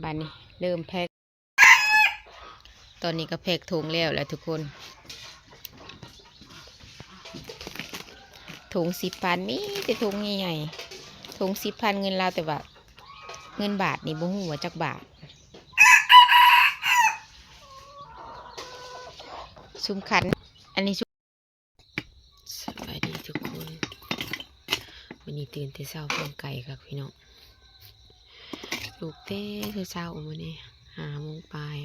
ອັນນີ້ເລີ່ມແພັກ ຕອນນີ້ກໍແພັກຖົງແລ້ວແຫຼະທຸກຄົນ. ຖົງສິບພັນ ມີແຕ່ຖົງໃຫຍ່ໆ ຖົງສິບພັນເງິນລາວ ແຕ່ວ່າເງິນບາດນີ້ບໍ່ຮູ້ວ່າຈັກບາດ. ສຸມຄັນ ອັນນີ້ ສະບາຍດີທຸກຄົນ ມື້ນີ້ຕື່ນແຕ່ເຊົ້າ ຟັງໄກ່ຄັກພີ່ນ້ອງ. ລຸກແຕ່ເຊົ້າໆ ມື້ນີ້ ຫ້າໂມງປາຍ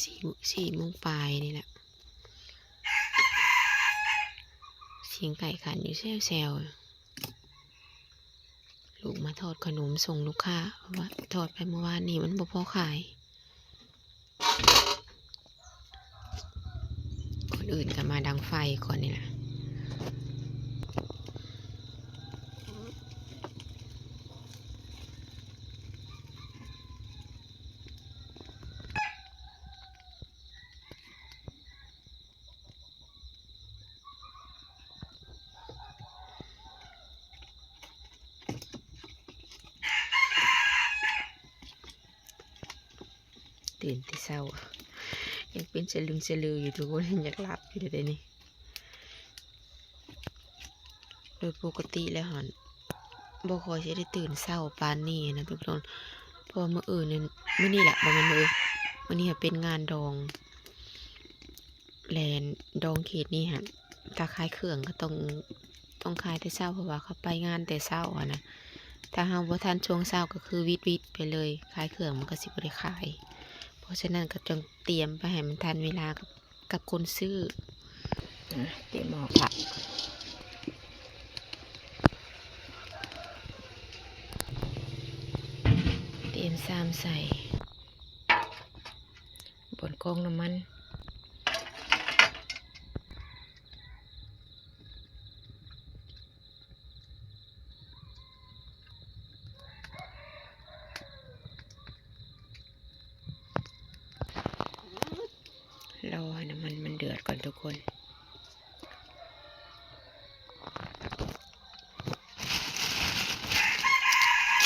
ສີ່ ສີ່ໂມງປາຍນີ້ແຫຼະ. ສຽງໄກ່ຂັນຢູ່ແຊວໆ. ລູກມາທອດຂະໜົມສົ່ງລູກຄ້າ ເພາະວ່າທອດໄປມື້ວານນີ້ມັນບໍ່ພໍຂາຍ. ຄົນອື່ນກໍມາດັງໄຟກ່ອນນີ້ລະ. ຕື່ນແຕ່ເຊົ້າ ຍັງເປັນສະລຶມສະລືຢູ່ທຸກຄົນ ຍັງຢາກຫຼັບຢູ່ເດນີ້. ໂດຍປົກກະຕິແລ້ວຫັ້ນ ບໍ່ຄ່ອຍຊິໄດ້ຕື່ນເຊົ້າປານນີ້ນະທຸກຄົນ ເພາະວ່າມື້ອື່ນນີ້ ມື້ນີ້ແຫຼະ ບໍ່ແມ່ນມື້ອື່ນ ມື້ນີ້ເປັນງານດອງ ແລນດອງເຂດນີ້ຫັ້ນ ຖ້າຂາຍເຄື່ອງກໍຕ້ອງ ຕ້ອງຂາຍແຕ່ເຊົ້າ ເພາະວ່າເຂົາໄປງານແຕ່ເຊົ້າຫັ້ນນະ. ຖ້າເຮົາບໍ່ທັນຊ່ວງເຊົ້າກໍຄືວິດໆໄປເລີຍ ຂາຍເຄື່ອງມັນກໍຊິບໍ່ໄດ້ຂາຍ. ເພາະສະນັ້ນກໍຕ້ອງຕຽມໄປໃຫ້ມັນທັນເວລາກັບ ກັບຄົນຊື້. ອາ ຕຽມໝໍ້ຜັກ ຕຽມຊາມໃສ່ ບ່ອນກອງນ້ຳມັນ. ລໍໃຫ້ນ້ຳມັນມັນເດືອດກ່ອນທຸກຄົນ.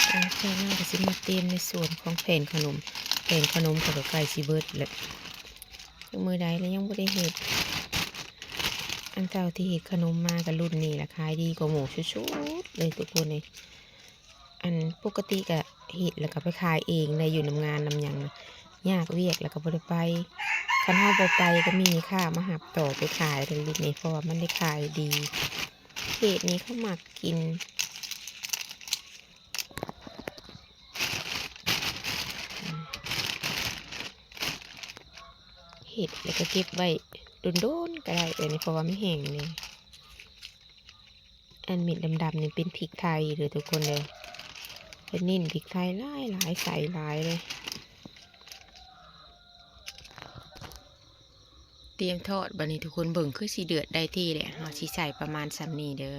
ຫຼັງຈາກນັ້ນກໍຊິມາຕຽມໃນສ່ວນຂອງແຜ່ນຂະໜົມ. ແຜ່ນຂະໜົມຂ້ອຍກໍໃກ້ຊິເບິດແລ້ວ ມື້ໃດແລ້ວຍັງບໍ່ໄດ້ເຮັດ. ອັນເຈົ້າທີ່ເຮັດຂະໜົມມາກໍລຸ້ນນີ້ລະ ຂາຍດີກວ່າໝູ່ສຸດໆເລີຍທຸກຄົນເອີຍ. ອັນປົກກະຕິກະເຮັດແລ້ວກໍໄປຂາຍເອງໄດ້ ຢູ່ນຳງານນຳຫຍັງນະ ຍາກວຽກແລ້ວກໍບໍ່ໄດ້ໄປ. ຄັນເຮົາບໍ່ໄປກໍມີແມ່ຄ້າມາຮັບຕໍ່ໄປຂາຍເດ້ ເພາະວ່າມັນໄດ້ຂາຍດີ. ເຂດນີ້ເຂົາມັກກິນ ເຮັດແລ້ວກໍເກັບໄວ້ດົນໆກໍໄດ້ ແບບນີ້ ເພາະວ່າມັນແຫ້ງເດ້. ອັນເມັດດຳໆນີ້ເປັນພິກໄທເດີທຸກຄົນເດີ ເພິ່ນເນັ້ນພິກໄທຫຼາຍໆ ໃສ່ຫຼາຍເລີຍ. ຕຽມທອດບາດນີ້ທຸກຄົນ ເບິ່ງຄືຊິເດືອດໄດ້ທີ່ແຫຼະ ເຮົາຊິໃສ່ປະມານສ່ຳນີ້ເດີ.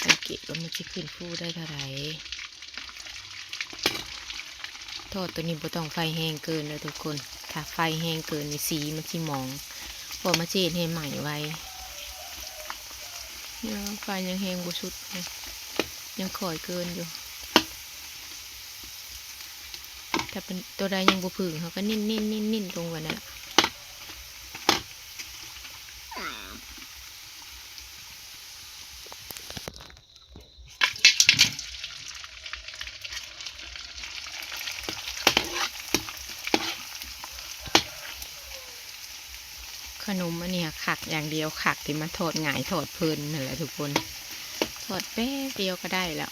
ສັງເກດວ່າມັນຊິຂຶ້ນຟູໄດ້ເທົ່າໃດ. ທອດໂຕນີ້ບໍ່ຕ້ອງໄຟແຮງເກີນເດີທຸກຄົນ ຖ້າໄຟແຮງເກີນນີ້ສີມັນຊິໝອງ ເພາະວ່າມັນຊິເຮັດໃຫ້ໄໝ້ໄວ. ຍັງ ໄຟຍັງແຮງບໍ່ສຸດ ຍັງຂ້ອຍເກີນຢູ່. ຖ້າເປັນໂຕໃດຍັງບໍ່ຜຶ່ງ ເຮົາກໍເນັ້ນໆໆໆລົງໄວ້ນັ້ນລະ. ຂະໜົມອັນນີ້ຄັກຢ່າງດຽວ ຄັກທີ່ມັນທອດງ່າຍ ທອດເພີນຫັ້ນແຫຼະທຸກຄົນ ທອດແປັບດຽວກໍໄດ້ແລ້ວ.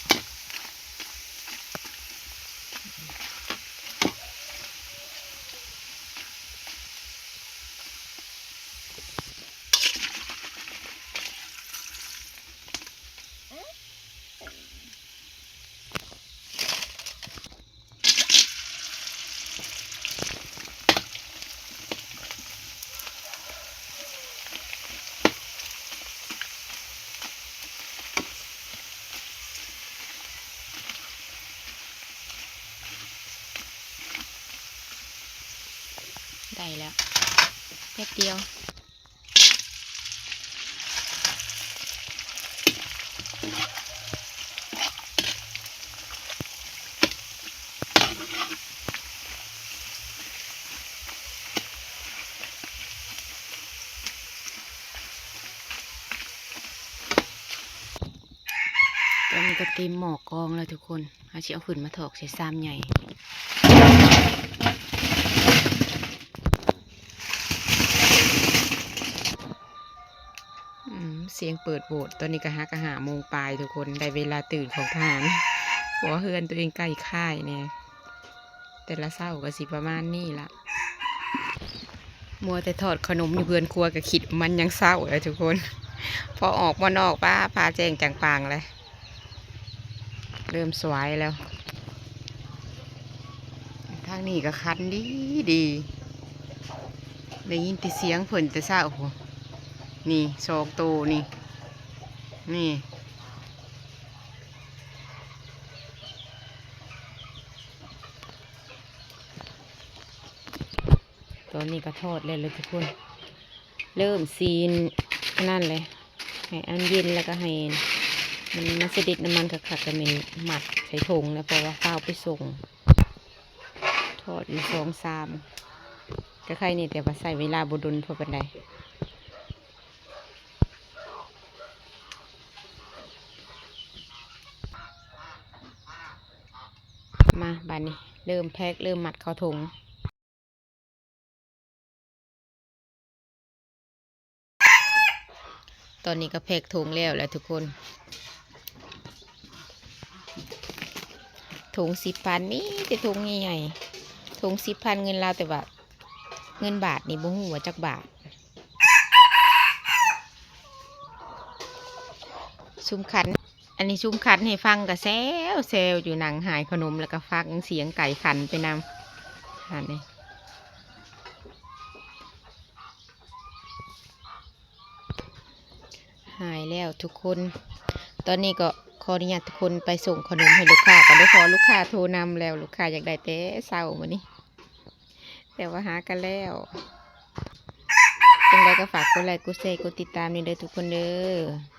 ໄດ້ແລ້ວ ແປັບດຽວ. ອັນນີ້ກໍເຕັມໝໍ້ກອງແລ້ວທຸກຄົນ ເຮົາຊິເອົາຂຶ້ນມາຖອກໃສ່ຊາມໃຫຍ່. ອືມ ສຽງເປີດໂຫວດ ຕອນນີ້ກໍຫາກະຫ້າໂມງປາຍທຸກຄົນ ໄດ້ເວລາຕື່ນຂອງທະຫານ ເພາະວ່າເຮືອນຕົວເອງໃກ້ຄ້າຍແດ່. ແຕ່ລະເຊົ້າກໍຊິປະມານນີ້ລະ ມົວແຕ່ທອດຂະໜົມຢູ່ເຮືອນຄົວກໍຄິດມັນຍັງເຊົ້າແລ້ວທຸກຄົນ ພໍອອກມານອກ ປ້າ ຟ້າແຈ້ງຈາງປາງແລ້ວ ເລີ່ມສວາຍແລ້ວ. ທາງນີ້ກໍຄັນດີດີ ໄດ້ຍິນແຕ່ສຽງເພິ່ນແຕ່ເຊົ້າພຸ້ນ ນີ້ສອງໂຕນີ້ ນີ້. ຕອນນີ້ກໍທອດແລ້ວເລີຍທຸກຄົນ ເລີ່ມຊິອັນນັ້ນແຫຼະ ໃຫ້ອັນເຢັນ ແລ້ວກໍໃຫ້ມັນມາສະເດັດນ້ຳມັນຄັກໆ ກໍແມ່ນມັດໃສ່ຖົງແລ້ວ ເພາະວ່າຟ້າວໄປສົ່ງ. ທອດຢູ່ສອງສາມ ກໍໄຄນີ້ ແຕ່ວ່າໃຊ້ເວລາບໍ່ດົນພໍປານໃດ. ມາ ບາດນີ້ເລີ່ມແພັກ ເລີ່ມມັດເຂົ້າຖົງ. ຕອນນີ້ກໍແພັກຖົງແລ້ວແຫຼະທຸກຄົນ ຖົງສິບພັນ ມີແຕ່ຖົງໃຫຍ່ໆ ຖົງສິບພັນເງິນລາວ ແຕ່ວ່າເງິນບາດນີ້ບໍ່ຮູ້ວ່າຈັກບາດ. ຊຸມຄັນ ອັນນີ້ຊຸມຄັນໃຫ້ຟັງກໍແຊວໆ ຢູ່ ນັ່ງຫາຍຂະໜົມ ແລ້ວກໍຟັງສຽງໄກ່ຂັນໄປນຳ ອັນນີ້ ຫາຍແລ້ວທຸກຄົນ. ຕອນນີ້ກໍຂໍອະນຸຍາດທຸກຄົນໄປສົ່ງຂະໜົມໃຫ້ລູກຄ້າກ່ອນເດີ້ ເພາະວ່າລູກຄ້າໂທນຳແລ້ວ ລູກຄ້າຢາກໄດ້ແຕ່ເຊົ້າມື້ນີ້ ແຕ່ວ່າຫາກັນແລ້ວ. ຈັ່ງໃດກໍຝາກກົດໄລ ກົດແຊ ກົດຕິດຕາມແດ່ເດີ້ທຸກຄົນເດີ້.